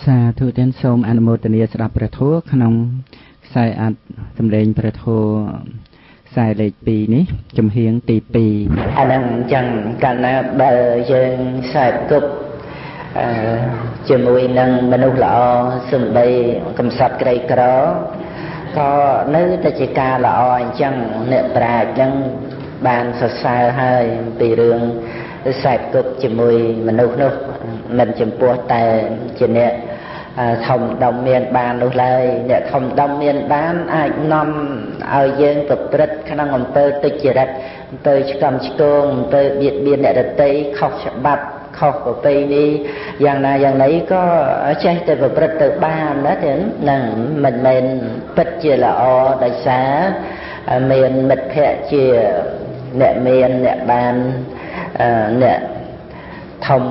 សាធុទាំងសូមអនុមោទនាស្ដាប់ព្រះធម៌ក្នុងខ្សែអត្ថសម្លេងព្រះធម៌ខ្សែលេខ2នេះចំហៀងទី2អាហ្នឹងអញ្ចឹងកាលណាបើយើងខ្សែគប់ជាមួយនឹងមនុស្សល្អសំបីកំសត់ក្រីក្រក៏នៅតែជាការល្អអញ្ចឹងអ្នកប្រាជ្ញហ្នឹងបានសរសើរហើយពីរឿងខ្សែគប់ជាមួយមនុស្សនោះមិនចំពោះតែជាអ្នកធំដុំមានបាននោះឡើយអ្នកធំដុំមានបានអាចនាំឲ្យយើងប្រព្រឹត្តក្នុងអំពើទុច្ចរិតអំពើឆ្កំឆ្គងអំពើបៀតបៀនអ្នកដទៃខុសច្បាប់ខុសប្រពៃណីយ៉ាងណាយ៉ាងណីក៏ចេះតែប្រព្រឹត្តទៅបានណាទេនឹងមិនមែនពិតជាល្អដោយសារមានមិត្តភ័ក្តិជាអ្នកមានអ្នកបានអ្នកធំ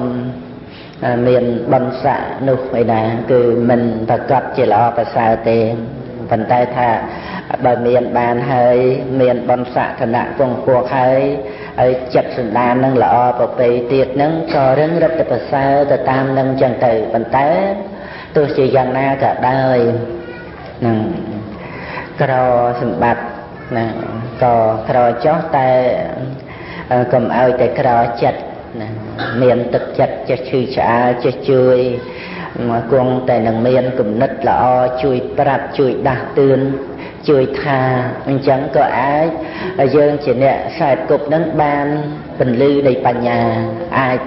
មានបុណ្យស័ក្តិនោះឯណាគឺមិនប្រកាសជាល្អប្រសើរទេប៉ុន្តែថាបើមានបានហើយមានបុណ្យស័ក្តិឋានៈគង់ពោះហើយហើយចិត្តសន្តាននឹងល្អប្រពៃទៀតនឹងក៏រឹងរឹតតែប្រសើរទៅតាមនឹងចឹងទៅប៉ុន្តែទោះជាយ៉ាងណាក៏ដោយនឹងក្រសម្បត្តិណាក៏ក្រចោះតែកុំឲ្យតែក្រចិត្តណាមានទឹកចិត្តចេះឈឺឆ្អាលចេះជួយគង់តែនឹងមានគំនិតល្អជួយប្រាប់ជួយដាស់តឿនជួយថាអញ្ចឹងក៏អាចយើងជាអ្នកខ្សែគប់នឹងបានពន្លឺនៃបញ្ញាអាច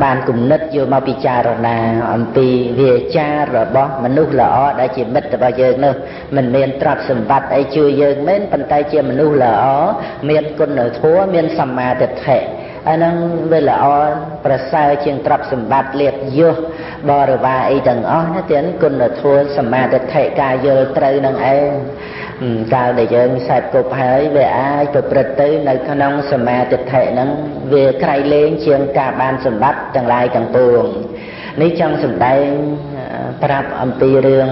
បានគំនិតយកមកពិចារណាអំពីវាចារបស់មនុស្សល្អដែលជាមិត្តរបស់យើងនោះមិនមានទ្រព្យសម្បត្តិអីជួយយើងមែនប៉ុន្តែជាមនុស្សល្អមានគុណធម៌មានសម្មាទិដ្ឋិអាហ្នឹងវាល្អប្រសើរជាងទ្រព្យសម្បត្តិលាភយសបរិវារអីទាំងអស់ណាទាំងគុណធម៌សម្មាទិដ្ឋិការយល់ត្រូវនឹងឯងកាលដែលយើងខ្សែគប់ហើយវាអាចប្រព្រឹត្តទៅនៅក្នុងសម្មាទិដ្ឋិហ្នឹងវាក្រៃលែងជាងការបានសម្បត្តិទាំងឡាយទាំងពួងនេះចង់សម្ដែងប្រាប់អំពីរឿង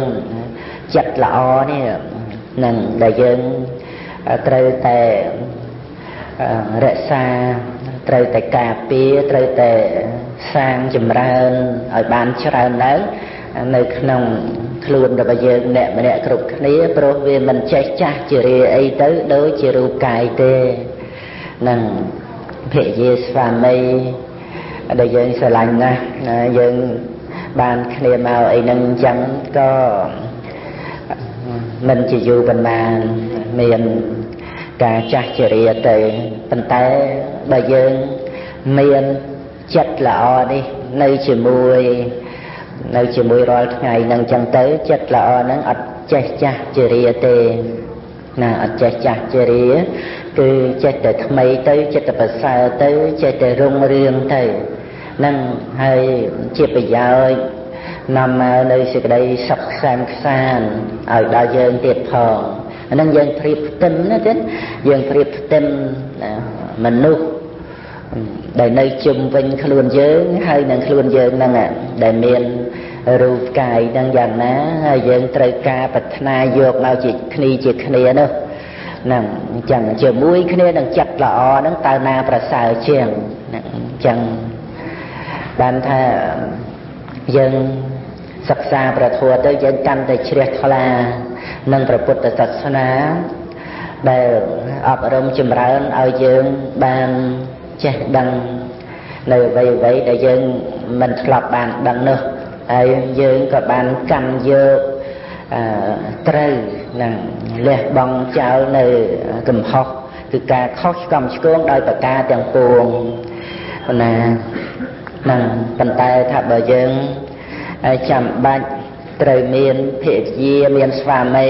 ចិត្តល្អនេះនឹងដែលយើងត្រូវតែរក្សាត្រូវតែការពារត្រូវតែសាងចម្រើនឲ្យបានច្រើនឡើងនៅក្នុងខ្លួនរបស់យើងអ្នកម្នាក់គ្រប់គ្នាព្រោះវាមិនចេះចាស់ជារាអីទៅដូចជារូបកាយទេនឹងភរិយាស្វាមីដែលយើងស្រឡាញ់ណាស់យើងបានគ្នាមកអីនឹងអញ្ចឹងក៏មិនជាយូរប៉ុន្មានមានការចាស់ជារាទៅប៉ុន្តែបើយើងមានចិត្តល្អនេះនៅជាមួយរាល់ថ្ងៃនឹងចឹងទៅចិត្តល្អនឹងអត់ចេះចាស់ជារាទេណាអត់ចេះចាស់ជារាគឺចេះតែថ្មីទៅចិត្តតែប្រសើរទៅចេះតែរុងរឿងទៅនឹងហើយជាប្រយោជន៍នាំមកនៅសេចក្តីសុខក្សេមខ្សាន្តឲ្យដល់យើងទៀតផងអានឹងយើងប្រៀបផ្ទឹមណាទេយើងប្រៀបផ្ទឹមមនុស្សដែលនៅជុំវិញខ្លួនយើងហើយនឹងខ្លួនយើងហ្នឹងដែលមានរូបកាយហ្នឹងយ៉ាងណាហើយយើងត្រូវការប្រាថ្នាយកមកជាគ្នានោះហ្នឹងអញ្ចឹងជាមួយគ្នានឹងចិត្តល្អហ្នឹងតើណាប្រសើរជាងហ្នឹងអញ្ចឹងបានថាយើងសិក្សាព្រះធម៌ទៅយើងកាន់តែជ្រះថ្លានឹងព្រះពុទ្ធសាសនាដែលអប់រំចម្រើនឲ្យយើងបានចេះដឹងនៅអ្វីៗដែលយើងមិនធ្លាប់បានដឹងនោះហើយយើងក៏បានកាន់យកត្រូវនឹងលះបង់ចោលនៅកំហុសគឺការខុសឆ្គំឆ្គងដោយប្រការទាំងពួងណានឹងប៉ុន្តែថាបើយើងចាំបាច់ត្រូវមានភរិយាមានស្វាមី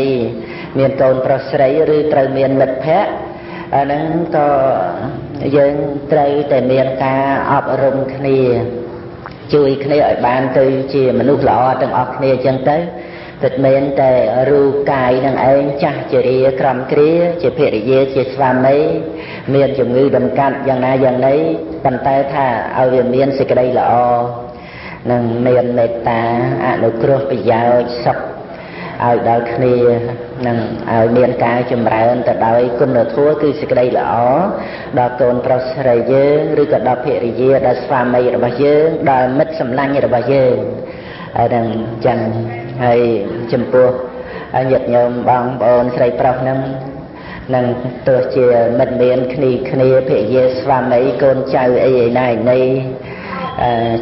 មានកូនប្រុសស្រីឬត្រូវមានមិត្តភក្តិអាហ្នឹងក៏យើងត្រូវតែមានការអប់រំគ្នាជួយគ្នាឲ្យបានទៅជាមនុស្សល្អទាំងអស់គ្នាអញ្ចឹងទៅពិតមែនតែរូបកាយនឹងឯងចាស់ជារាក្រំគ្រាជាភរិយាជាស្វាមីមានជំងឺដំកាត់យ៉ាងណាយ៉ាងណីប៉ុន្តែថាឲ្យវាមានសេចក្តីល្អនឹងមានមេត្តាអនុគ្រោះប្រយោជន៍សុខឲ្យដល់គ្នានឹងឲ្យមានការចម្រើនទៅដោយគុណធម៌គឺសេចក្តីល្អដល់កូនប្រុសស្រីយើងឬក៏ដល់ភរិយាដល់ស្វាមីរបស់យើងដល់មិត្តសម្លាញ់របស់យើង ហើយនឹងចឹងហើយចំពោះញាតិញោមបងប្អូនស្រីប្រុសហ្នឹងនឹងទោះជាមិនមានគ្នាគ្នាភរិយាស្វាមីកូនចៅអីឯណាឯណី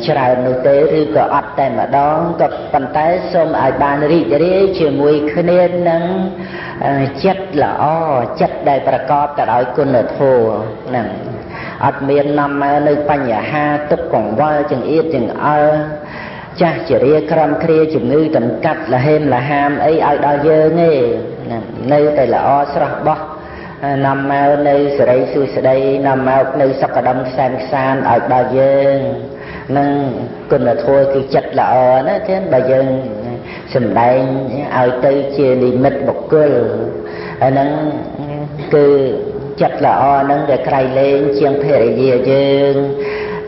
ច្រើននោះទេឬក៏អត់តែម្ដងក៏ប៉ុន្តែសូមឲ្យបានរីករាយជាមួយគ្នានឹងចិត្តល្អចិត្តដែលប្រកបទៅដោយគុណធម៌ហ្នឹងអត់មាននាំមកនៅបញ្ហាទុក្ខកង្វល់ចង្អៀតចង្អល់ចាស់ជរាក្រំគ្រាជំងឺតង្កាត់លហេមលហាមអីឲ្យដល់យើងទេនៅតែល្អស្រស់បោះនាំមកនៅសេរីសួស្តីនាំមកនៅសុខដុមខ្សែមខ្សានឲ្យដល់យើងនឹងគុណធម៌គឺចិត្តល្អណាទេបើយើងសម្ដែងឲ្យទៅជានិមិត្តបុគ្គលអាហ្នឹងគឺចិត្តល្អហ្នឹងវាក្រៃលែងជាងភរិយាយើង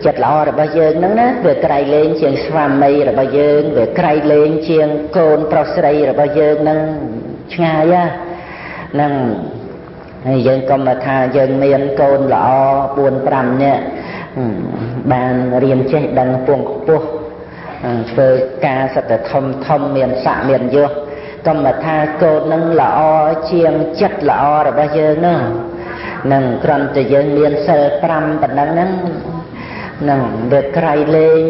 ចិត្តល្អរបស់យើងហ្នឹងណាវាក្រៃលែងជាងស្វាមីរបស់យើងវាក្រៃលែងជាងកូនប្រុសស្រីរបស់យើងហ្នឹងឆ្ងាយហ្នឹងហើយយើងកុំមកថាយើងមានកូនល្អ4 5នាក់បានរៀនចេះដឹងពងខ្ពស់ធ្វើការសត្វធំធំមានស័ក្តិមានយសកុំមកថាកូននឹងល្អជាងចិត្តល្អរបស់យើងហ្នឹងនឹងគ្រាន់តែយើងមានសិល5ប៉ុណ្ណឹងហ្នឹងនឹងវាក្រៃលែង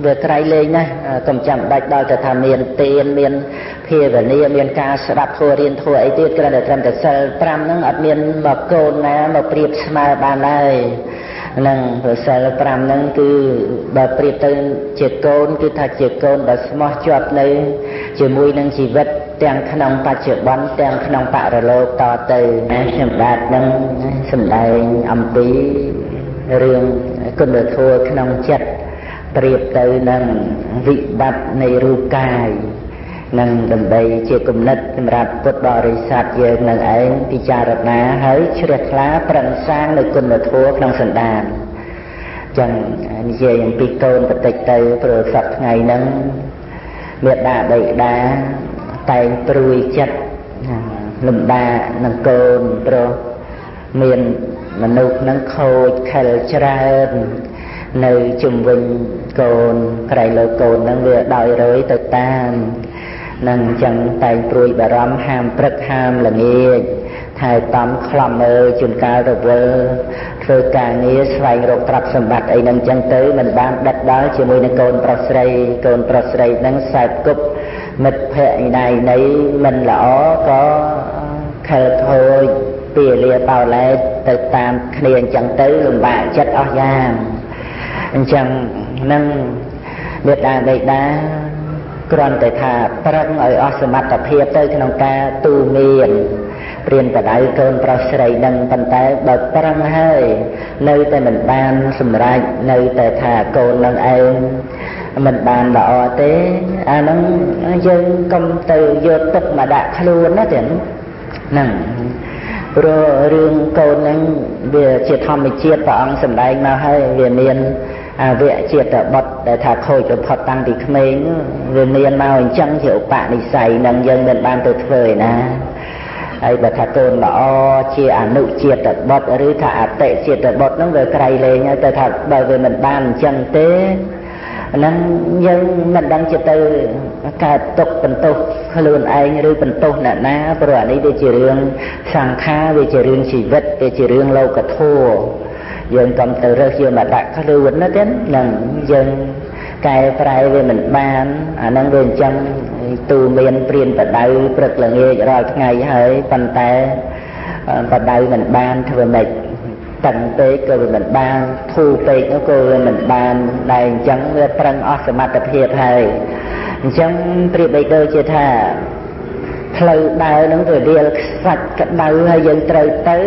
វាក្រៃលែងណាស់កុំចាំបាច់ដល់ទៅថាមានទានមានភាវនាមានការស្ដាប់ធម៌រៀនធម៌អីទៀតគ្រាន់តែត្រឹមតែសិល5ហ្នឹងអត់មានមកកូនណាមកប្រៀបស្មើបានឡើយហ្នឹងព្រោះសិល5ហ្នឹងគឺបើប្រៀបទៅជាកូនគឺថាជាកូនដែលស្មោះជាប់នៅជាមួយនឹងជីវិតទាំងក្នុងបច្ចុប្បន្នទាំងក្នុងបរលោកតទៅណាខ្ញុំបាទនឹងសម្ដែងអំពីរឿងគុណធម៌ក្នុងចិត្តប្រៀបទៅនឹងវិបត្តិនៃរូបកាយនឹងដើម្បីជាគំនិតសម្រាប់ពុទ្ធបរិស័ទយើងនឹងឯងពិចារណាហើយជ្រះថ្លាប្រឹងសាងនៅគុណធម៌ក្នុងសន្តានចឹងនិយាយអំពីកូនបន្តិចទៅព្រោះសប្តាហ៍ថ្ងៃហ្នឹងមេដាបិតាតែងព្រួយចិត្តលំបាកនឹងកូនព្រោះមានមនុស្សនឹងខូចខិលច្រើននៅជំវិញកូនក្រៃលើកូននឹងវាដោយរយទៅតាមនឹងអញ្ចឹងតែងព្រួយបារម្ភហាមព្រឹកហាមល្ងាចថែតំខ្លំមើលជួនកាលរវល់ធ្វើការងារស្វែងរកទ្រព្យសម្បត្តិអីនឹងអញ្ចឹងទៅមិនបានដិតដល់ជាមួយនឹងកូនប្រុសស្រីកូនប្រុសស្រីនឹងសែបគប់មិត្តភក្តិណៃណីមិនល្អក៏ខិលខូចពីលាបោឡែទៅតាមគ្នាអញ្ចឹងទៅលំបាកចិត្តអស់យ៉ាងអញ្ចឹងនឹងមេដាបិតាគ្រាន់តែថាប្រឹងឲ្យអស់សមត្ថភាពទៅក្នុងការទូមានព្រានបដៅកូនប្រុសស្រីនឹងប៉ុន្តែបើប្រឹងហើយនៅតែមិនបានសម្រេចនៅតែថាកូននឹងឯងមិនបានល្អទេអាហ្នឹងយើងកុំទៅយកទុកមកដាក់ខ្លួនណាទេហ្នឹងព្រោះរឿងកូនហ្នឹងវាជាធម្មជាតិព្រះអង្គសម្ដែងមកហើយវាមានអវៈជាតិបុត្រដែលថាខូចបំផុតតាំងពីក្មេងវាមានមកអញ្ចឹងជាឧបនិស្ស័យនឹងយើងមិនបានទៅធ្វើឯណាហើយបើថាកូនល្អជាអនុជាតិបុត្រឬថាអតិជាតិបុត្រហ្នឹងវាក្រៃលែងហើយតែថាបើវាមិនបានអញ្ចឹងទេហ្នឹងយើងមិនដឹងជាទៅកើតទុកបន្ទោសខ្លួនឯងឬបន្ទោសអ្នកណាព្រោះអានេះវាជារឿងសង្ខារវាជារឿងជីវិតវាជារឿងលោកធម៌យើងកុំទៅរើសយកមកដាក់ខ្លួនណាទេហ្នឹងយើងកែប្រែវាមិនបានអាហ្នឹងវាអញ្ចឹងទូមានព្រានបដៅព្រឹកល្ងាចរាល់ថ្ងៃហើយប៉ុន្តែបដៅមិនបានធ្វើម៉េចតឹងពេកក៏វាមិនបានធូរពេកក៏វាមិនបានដែរអញ្ចឹងវាប្រឹងអស់សមត្ថភាពហើយអញ្ចឹងប្រៀបបីដូចជាថាផ្លូវដើរហ្នឹងវារៀលខ្សាច់ក្តៅហើយយើងត្រូវទៅ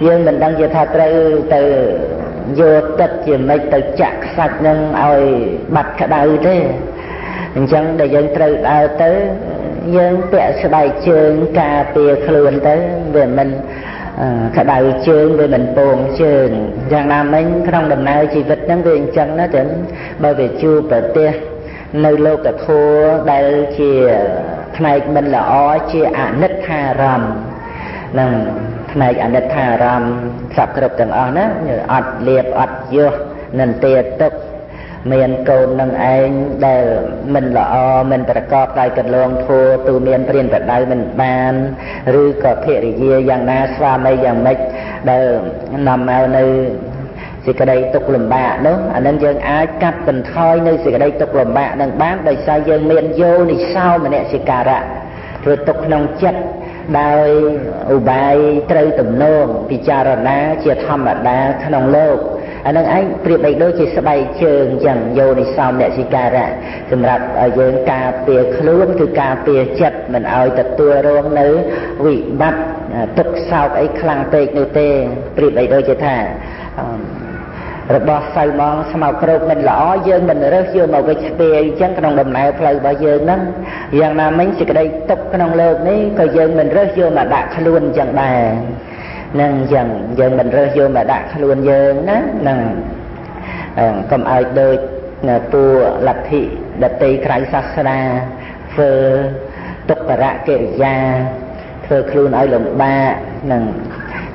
យើងមិនដឹងជាថាត្រូវទៅយកទឹកជាម៉េចទៅចាក់ខ្សាច់នឹងឲ្យបាត់ក្តៅទេអញ្ចឹងដែលយើងត្រូវដើរទៅយើងពាក់ស្បែកជើងការពារខ្លួនទៅវាមិនក្តៅជើងវាមិនពងជើងយ៉ាងណាមិញក្នុងដំណើរជីវិតហ្នឹងវាអញ្ចឹងណាចឹងបើវាជួបប្រទេសនៅលោកធម៌ដែលជាផ្នែកមិនល្អជាអនិច្ចារម្មណ៍ហ្នឹងផ្នែកអនិច្ចារម្មណ៍សពគ្រប់ទាំងអស់ណាអត់លៀបអត់យោះនិន្ទាទុក មានកូននឹងឯងដែលមិនល្អមិនប្រកបដោយកន្លងធัวទូមានព្រានបដៅមិនបានឬក៏ភរិយាយ៉ាងណាស្វាមីយ៉ាងម៉េចដែលនាំមកនៅសេចក្តីទុក្ខលំបាកនោះអានឹងយើងអាចកាត់បន្ថយនៅសេចក្តីទុក្ខលំបាកនឹងបានដោយសារយើងមានយោនិសោមនសិការៈធ្វើទុក្ខក្នុងចិត្តដោយឧបាយត្រូវទំនងពិចារណាជាធម្មតាក្នុងលោកអានឹងឯងប្រៀបបីដូចជាស្បែកជើងអញ្ចឹងយោនិសោមនសិការៈសម្រាប់ឲ្យយើងការពារខ្លួនគឺការពារចិត្តមិនឲ្យទទួលរងនៅវិបត្តិទុក្ខសោកអីខ្លាំងពេកនោះទេប្រៀបបីដូចជាថារបស់សៅម៉ងស្មៅក្រោកមិនល្អយើងមិនរើសយកមកវិជ្ជាអញ្ចឹងក្នុងដំណើរផ្លូវរបស់យើងហ្នឹងយ៉ាងណាមិញសេចក្តីទុក្ខក្នុងលោកនេះក៏យើងមិនរើសយកមកដាក់ខ្លួនអញ្ចឹងដែរនឹងអញ្ចឹងយើងមិនរើសយកមកដាក់ខ្លួនយើងណានឹងកុំឲ្យដូចពួកលទ្ធិដតីក្រៅសាសនាធ្វើទុក្ករកិរិយាធ្វើខ្លួនឲ្យលំបាកនឹង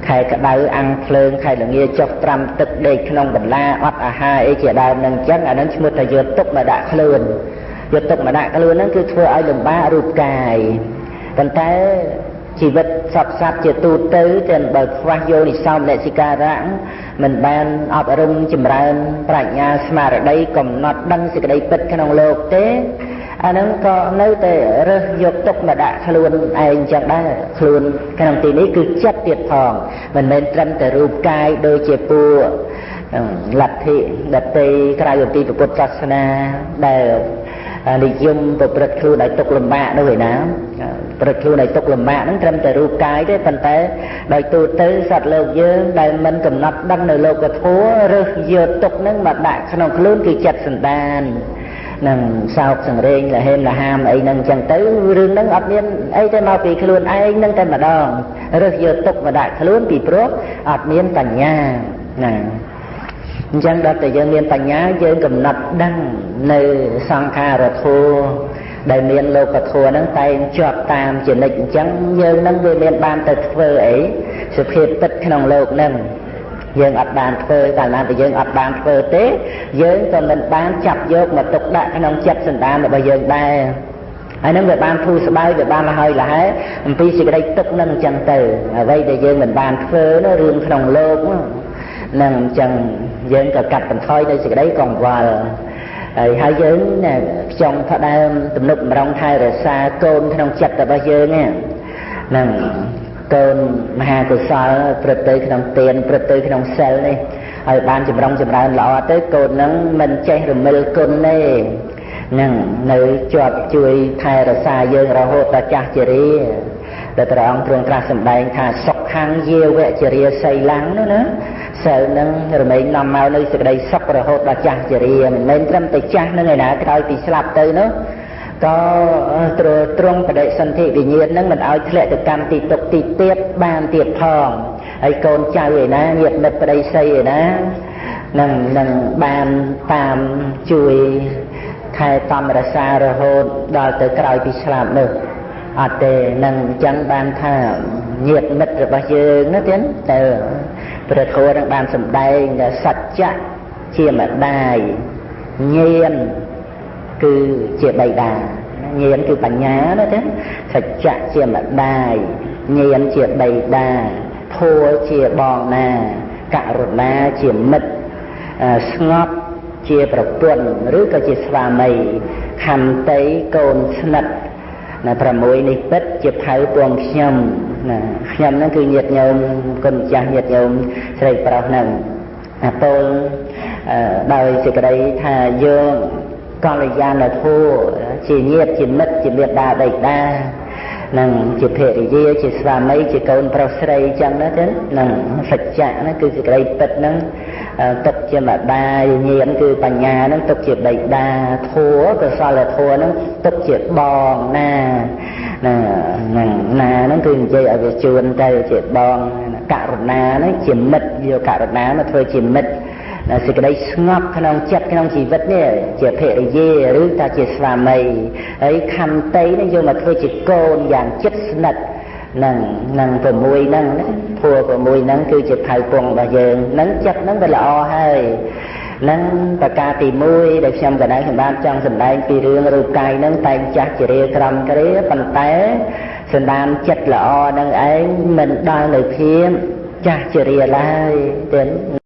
ខែក្តៅអាំងភ្លើងខែល្ងាចុះត្រាំទឹកដេកក្នុងបន្លាអត់អាហារអីជាដើមនឹងអញ្ចឹងអានឹងឈ្មោះថាយកទុកមកដាក់ខ្លួនយកទុកមកដាក់ខ្លួនហ្នឹងគឺធ្វើឲ្យលំបាករូបកាយប៉ុន្តែជីវិតសពសត្វជាទូទៅទាំងបើខ្វះយោនិសោមនសិការៈមិនបានអប់រំចម្រើនប្រាជ្ញាស្មារតីកំណត់ដឹងសេចក្តីពិតក្នុងលោកទេអាហ្នឹងក៏នៅតែរើសយកទុកមកដាក់ខ្លួនឯងអញ្ចឹងដែរខ្លួនក្នុងទីនេះគឺចិត្តទៀតផងមិនមែនត្រឹមតែរូបកាយដូចជាពួកលទ្ធិដតីក្រៅអំពីពុទ្ធសាសនាដែលនិយមប្រព្រឹត្តខ្លួនឲ្យទុកលំបាកនោះឯណាប្រព្រឹត្តខ្លួនឲ្យទុកលំបាកហ្នឹងត្រឹមតែរូបកាយទេប៉ុន្តែដោយទូទៅសត្វលោកយើងដែលមិនកំណត់ដឹងនៅលោកធម៌រើសយកទុកហ្នឹងមកដាក់ក្នុងខ្លួនគឺចិត្តសន្តាននឹងសោកសង្រេងលហេមលហាមអីហ្នឹងអញ្ចឹងទៅរឿងហ្នឹងអត់មានអីទេមកពីខ្លួនឯងហ្នឹងតែម្ដងរើសយកទុកមកដាក់ខ្លួនពីព្រោះអត់មានបញ្ញាណាអញ្ចឹងដល់តែយើងមានបញ្ញាយើងកំណត់ដឹងនៅសង្ខារធម៌ដែលមានលោកធម៌ហ្នឹងតែងជាប់តាមជានិច្ចអញ្ចឹងយើងហ្នឹងវាមានបានទៅធ្វើអីសភាពពិតក្នុងលោកហ្នឹងយើងអត់បានធ្វើកាលណាតែយើងអត់បានធ្វើទេយើងក៏មិនបានចាប់យកមកទុកដាក់ក្នុងចិត្តសន្តានរបស់យើងដែរហើយនឹងវាបានធូរស្បើយវាបានលហើយលហែអំពីសេចក្តីទុកនឹងអញ្ចឹងទៅអ្វីដែលយើងមិនបានធ្វើនោះរឿងក្នុងលោកនឹងអញ្ចឹងយើងក៏កាត់បន្ថយនៅសេចក្តីកង្វល់ហើយយើងចង់ផ្ដើមទំនុកម្រងថែរក្សាកូនក្នុងចិត្តរបស់យើងហ្នឹងកូនមហាកុសលព្រឹត្តទៅក្នុងទានព្រឹត្តទៅក្នុងសិលនេះឲ្យបានចម្រុងចម្រើនល្អទៅកូនហ្នឹងមិនចេះរមិលគុណទេនឹងនៅជាប់ជួយថែរក្សាយើងរហូតដល់ចាស់ជរាដែលព្រះអង្គទ្រង់ត្រាស់សម្ដែងថាសុខੰយាវជរាសីលੰនោះណាសិលនឹងរមែងនាំមកនៅសេចក្តីសុខរហូតដល់ចាស់ជរាមិនមែនត្រឹមតែចាស់នឹងឯណាក្រោយពីស្លាប់ទៅនោះក៏ទ្រង់បដិសន្ធិវិញ្ញាណនឹងមិនឲ្យធ្លាក់ទៅកម្មទីទុកទីទៀតបានទៀតផងហើយកូនចៅឯណាញាតិមិត្តប្តីស្រីឯណានឹងបានតាមជួយថែទាំរក្សារហូតដល់ទៅក្រោយពីស្លាប់នោះអត់ទេនឹងអញ្ចឹងបានថាញាតិមិត្តរបស់យើងណាទៀតតែព្រះធម៌នឹងបានសម្ដែងថាសច្ចៈជាម្ដាយញាណគឺជាបិតាញាណគឺបញ្ញាណាទេសច្ចៈជាម្ដាយញាណជាបិតាធម៌ជាបងណាករុណាជាមិត្តស្ងប់ជាប្រពន្ធឬក៏ជាស្វាមីខន្តីកូនស្និទ្ធណា6នេះពិតជាផៅពងខ្ញុំណាខ្ញុំហ្នឹងគឺញាតិញោមគុណម្ចាស់ញាតិញោមស្រីប្រុសហ្នឹងពោលដោយសេចក្តីថាយើងកល្យាណធម៌ជាញាតិជាមិត្តជាមេដាបិតានឹងជាភរិយាជាស្វាមីជាកូនប្រុសស្រីអញ្ចឹងណាទេនឹងសច្ចៈហ្នឹងគឺសេចក្តីពិតហ្នឹងទុកជាម្ដាយញាណគឺបញ្ញាហ្នឹងទុកជាបិតាធម៌កុសលធម៌ហ្នឹងទុកជាបងណាហ្នឹងណាហ្នឹងគឺនិយាយឲ្យវាជួនទៅជាបងករុណាហ្នឹងជាមិត្តយកករុណាមកធ្វើជាមិត្តសេចក្តីស្ងប់ក្នុងចិត្តក្នុងជីវិតនេះជាភរិយាឬថាជាស្វាមីហើយខន្តីនេះយកមកធ្វើជាកូនយ៉ាងជិតស្និទ្ធនឹង6ហ្នឹងណាធัว6ហ្នឹងគឺជាផៅពងរបស់យើងនឹងចិត្តហ្នឹងវាល្អហើយ នឹងប្រការទី1ដែលខ្ញុំកណ្ដាលខ្ញុំបានចង់សម្ដែងពីរឿងរូបកាយនឹងតែងចាស់ជរាក្រំគ្រាប៉ុន្តែសន្តានចិត្តល្អនឹងឯងមិនដល់នៅភាពចាស់ជរាឡើយទៀត។